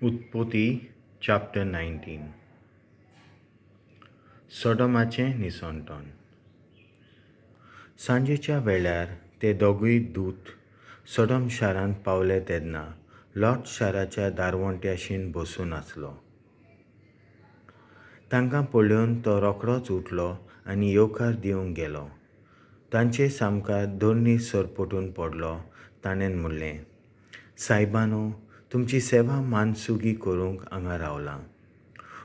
उत्पत्ती चॅप्टर 19. सोडोमाचें निसणटण. सांजेच्या वेळार ते दोगूय दूत सोडोम शारांत पावले तेन्ना लॉट शाराच्या दारवंट्याशीन बसून आसलो. तांकां पळोवन तो रोखडोच उठलो आनी येवकार दिवंक गेलो. तांचे सामकार दोर्नी सरपटून पडलो. ताणें म्हणलें, सायबानो, तुमची सेवा मानसुगी करूंक हांगा रावलां.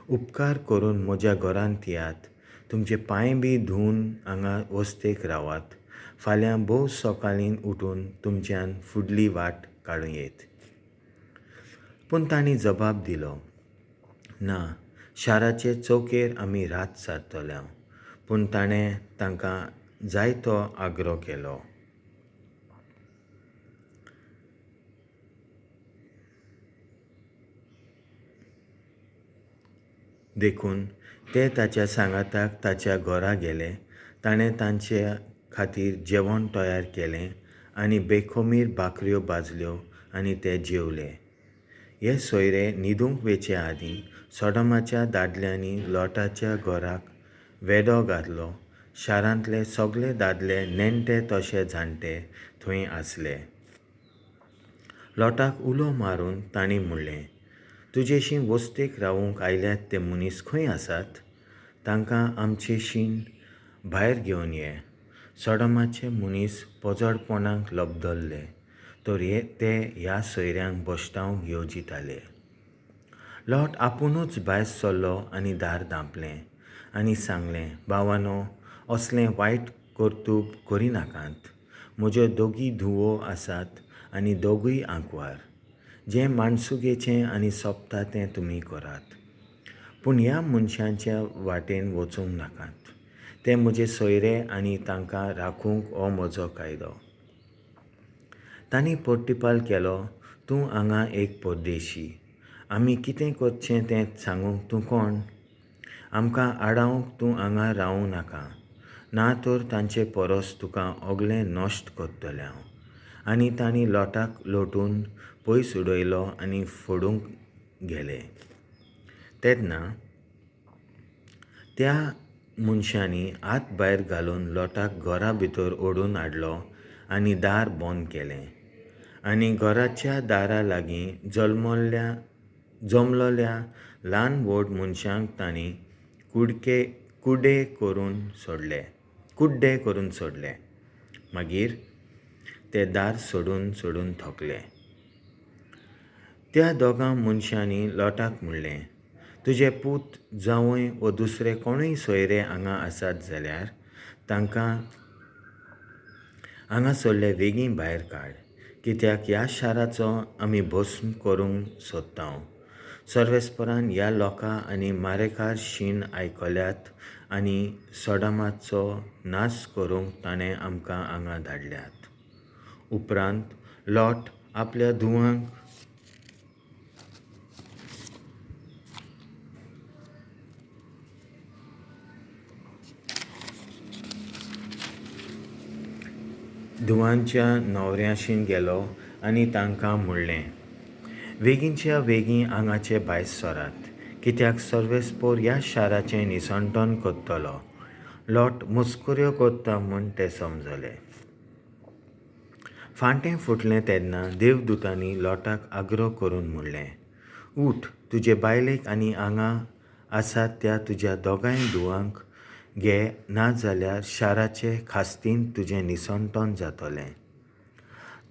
उपकार करून म्हज्या घरांत येयात, तुमचे पांय बी धुवन हांगा वस्तेक रावात. फाल्यां भोव सकाळीं उठून तुमच्यान फुडली वाट काडूं येत. पूण तांणी जबाब दिलो, ना, शाराचे चौकेर आमी रात सारतले. पूण ताणें तांकां जायतो आग्रो केलो. देखून ते ताच्या सांगाताक ताच्या घरा गेले. ताणें तांचे खातीर जेवण तयार केलें आनी बेखमीर भाकऱ्यो भाजल्यो आनी ते जेवले. हे सोयरे न्हिदूंक वेचे आदीं सोडोमाच्या दादल्यांनी लॉटाच्या घराक वेडो घातलो. शारांतले सगळे दादले, नेण्टे तशे जाणटे थंय आसले. लॉटाक उलो मारून तांणी म्हणलें, तुजेशी वस्तेक रावूंक आयल्यात ते मनीस खंय आसात? तांकां आमचेशीन भायर घेवन ये. सोडोमाचे मनीस पोजडपणाक लबदल्ले तर ते ह्या सोयऱ्यांक भश्टावंक येवजिताले. लॉट आपुणूच भायर सरलो आनी दार धांपलें आनी सांगलें, भावानो, असलें वायट कर्तूब करिनाकात. म्हज्यो दोगी धुवो आसात आनी दोगूय आंकवार. जें माणसुगेचें आनी सोबता तें तुमी करात, पूण ह्या मनशांच्या वाटेन वचूंक नाकात. ते म्हजे सोयरे आनी तांकां राखूंक हो म्हजो कायदो. तांणी प्रतिपाल केलो, तूं हांगा एक परदेशी, आमी कितें करचें तें सांगूंक तूं कोण? आमकां आडावंक तूं हांगा रावूं नाका, ना तर तांचे परस तुका ओगलें नश्ट करतलें हांव. आनी तांणी लॉटाक लोटून पयस उडयलो आनी फोडूंक गेले. तेन्ना त्या मनशांनी हात भायर घालून लॉटाक घरा भितर ओडून हाडलो आनी दार बंद केलें आनी घराच्या दारा लागीं जमलोल्या ल्हान व्हड मनशांक तांणी कुडे करून सोडले. मागीर ते दार सोडून सोडून थकले. त्या दोगां मनशांनी लॉटाक म्हणलें, तुजे पूत, जावंय वा दुसरे कोणूय सोयरे हांगा आसात जाल्यार तांकां हांगा सरले वेगीं भायर काड, कित्याक ह्या शाराचो आमी भस्म करूंक सोदता. सर्वेस्परान ह्या लोकां आनी मारेकार शीण आयकल्यात आनी सोडोमाचो नाश करूंक ताणें आमकां हांगा धाडल्यात. उपरांत लॉट आपल्या धुवांक धुवांच्या न्हवऱ्याशीन गेलो आनी तांकां म्हणलें, वेगींच्या वेगीं हांगाचे भायर सरात, कित्याक सर्वेस्पोर ह्या शाराचें निसणटण करतलो. लॉट मस्कऱ्यो करता म्हूण ते समजले. फांटें फुटलें तेन्ना देवदुतांनी लॉटाक आग्रो करून म्हणलें, उठ, तुजे बायलेक आनी हांगा आसात त्या तुज्या दोगांय धुवांक घे, ना जाल्यार शाराचे खास्तीन तुजें निसणटण जातलें.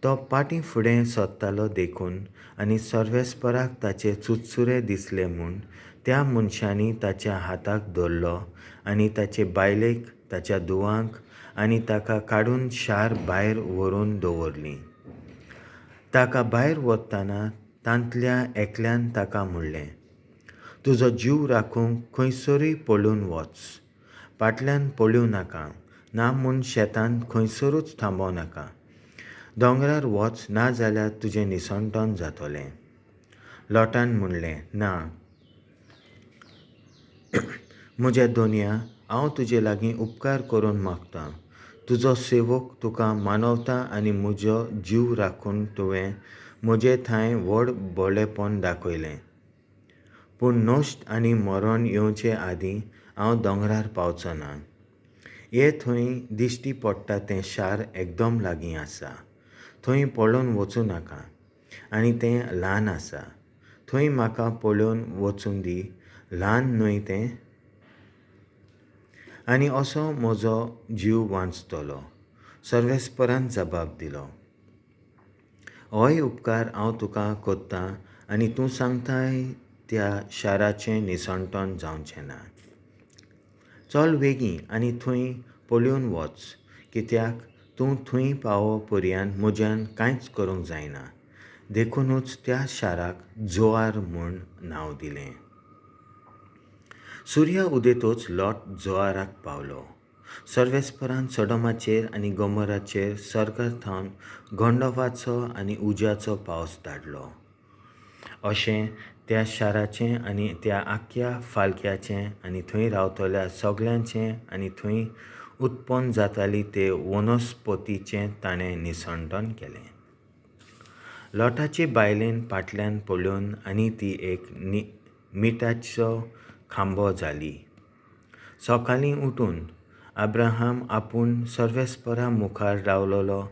तो पाटी फुडें सरतालो देखून आनी सर्वेस्पराक ताचे चुरचुरे दिसले म्हूण त्या मनशांनी ताच्या हाताक धरलो आनी ताचे बायलेक, ताच्या धुवांक आनी ताका काडून शार भायर व्हरून दवरलीं. ताका भायर व्हरतना तांतल्या एकल्यान ताका म्हणलें, तुजो जीव राखूंक खंयसरूय पळून वच, फाटल्यान पळोवं नाका, ना म्हूण शेतांत खंयसरूच थांबोवं नाका. दोंगरार वच, ना जाल्यार तुजें निसणटण जातलें. लॉटान म्हणलें, ना म्हज्या दोनया, हांव तुजे लागीं उपकार करून मागतां. तुजो सेवक तुका मानवता आनी म्हजो जीव राखून तुवें म्हजे थंय व्हड बरेपण दाखयलें. पूण नश्ट आनी मरण येवचे आदीं हांव दोंगरार पावचो ना. हे थंय दिश्टी पडटा तें शार एकदम लागीं आसा. थंय पळोवन वचूं नाका आनी तें ल्हान आसा. थंय म्हाका पळोवन वचूं दी, ल्हान न्हय तें? आनी असो म्हजो जीव वांचतलो. सर्वेस्परान जबाब दिलो, होय उपकार हांव तुका कोत्तां आनी तूं सांगताय त्या शाराचें निसणटण जावचें ना. चल वेगीं आनी थंय पळोवन वच, कित्याक तूं थंय पावो पर्यान म्हज्यान कांयच करूंक जायना. देखुनूच त्या शाराक जोआर म्हूण नांव दिलें. सुर्या उदेतच लोट जोआराक पावलो. सर्वेस्परान सडोमाचेर आनी गोमोराचेर सर्गार थावन गंडवाचो आनी उज्याचो पावस धाडलो. अशें त्या शाराचें आनी त्या आख्ख्या फालक्याचें आनी थंय रावतल्या सगल्यांचें आनी थंय उत्पन्न जाताली ते वनस्पतीचें ताणें निसणटण केलें. लोटाचे बायलेन फाटल्यान पळोवन आनी ती एक मिठाचो खांबो जाली. सकाळीं उठून अब्राहम आपूण सर्वेस्परा मुखार रावलेलो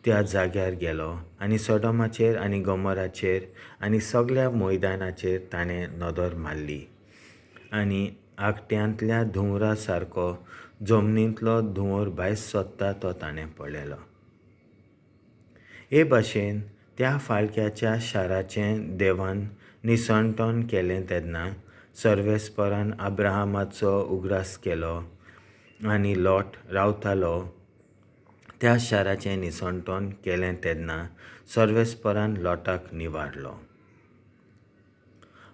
त्या जाग्यार गेलो आनी सडोमाचेर आनी गोमोराचेर आनी सगल्या मैदानाचेर ताणें नदर मारली आनी आगट्यांतल्या धुंवरा सारको जमनींतलो धुंवर भायर सरता तो ताणें पळयलो. हे भाशेन त्या फाळक्याच्या शाराचें देवान निसणटण केलें तेन्ना सर्वेस्परान अब्राहमाचो उगडास केलो आनी लोट रावतालो त्या शाराचें निसणटण केलें तेन्ना सर्वेस्परान लोटाक निवारलो.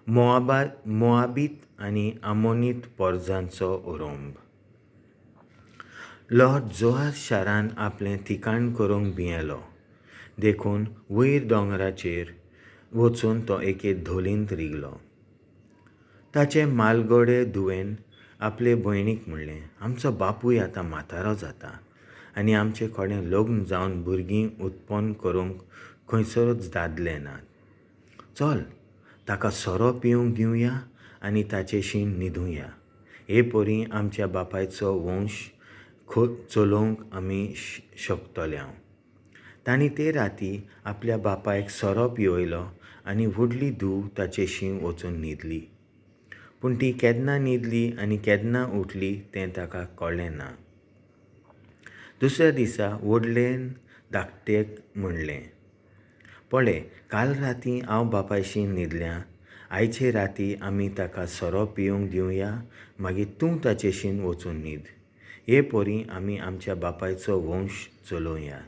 मोआबीत आनी आमोनीत पोरजांचो ओरोंब. लोट जोआर शारान आपलें ठिकाण करूंक भियेलो, देखून वयर दोंगराचेर वचून तो एके धोलींत रिगलो. ताचे मालगडे धुवेन आपले भयणीक म्हणलें, आमचो बापूय आतां म्हातारो जाता आनी आमचे कडेन लग्न जावन भुरगीं उत्पन्न करूंक खंयसरूच दादले नात. चल ताका सोरो पिवंक दिवया आनी ताचेशी न्हिदुया. हे परी आमच्या बापायचो वंश चलोवंक आमी शकतले. तांणी ते राती आपल्या बापायक सोरो पिवयलो आनी व्हडली धूव ताचेशी वचून न्हिदली. पूण ती केन्ना न्हिदली आनी केन्ना उठली तें ताका कळ्ळें ना. दुसऱ्या दिसा व्हडलेन धाकटेक म्हणलें, पळय काल राती हांव बापायशी न्हिदल्या, आयचे राती आमी ताका सोरो पिवंक दिवया, मागीर तूं ताचेशी वचून न्हीद. हे परी आमी आमच्या बापायचो वंश चलोवया.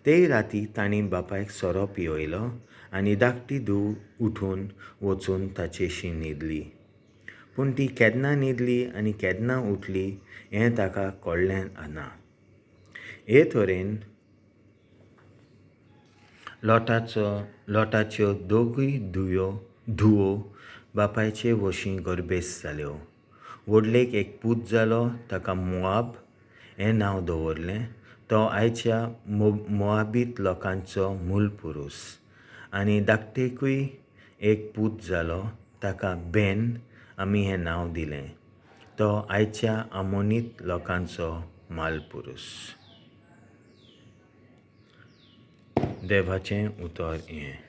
तेय राती तांणी बापायक सोरो पिवयलो आनी धाकटी धूव उठून वचून ताचेशी न्हिदली. पूण ती केन्ना न्हिदली आनी केन्ना उठली हें ताका कळ्ळें ना. हे तरेन लोटाच्यो दोगूय धुवो बापायचे वशीं गर्भेस्त जाल्यो. व्हडलेक एक पूत जालो, ताका मोआब हें नांव दवरलें. तो आयच्या मोआबीत लोकांचो मूल पुरूस. आनी धाकटेकूय एक पूत जालो, ताका बेन आमी हें नांव दिलें. तो आयच्या आमोनीत लोकांचो मालपुरूस. देवाचें उतर हें.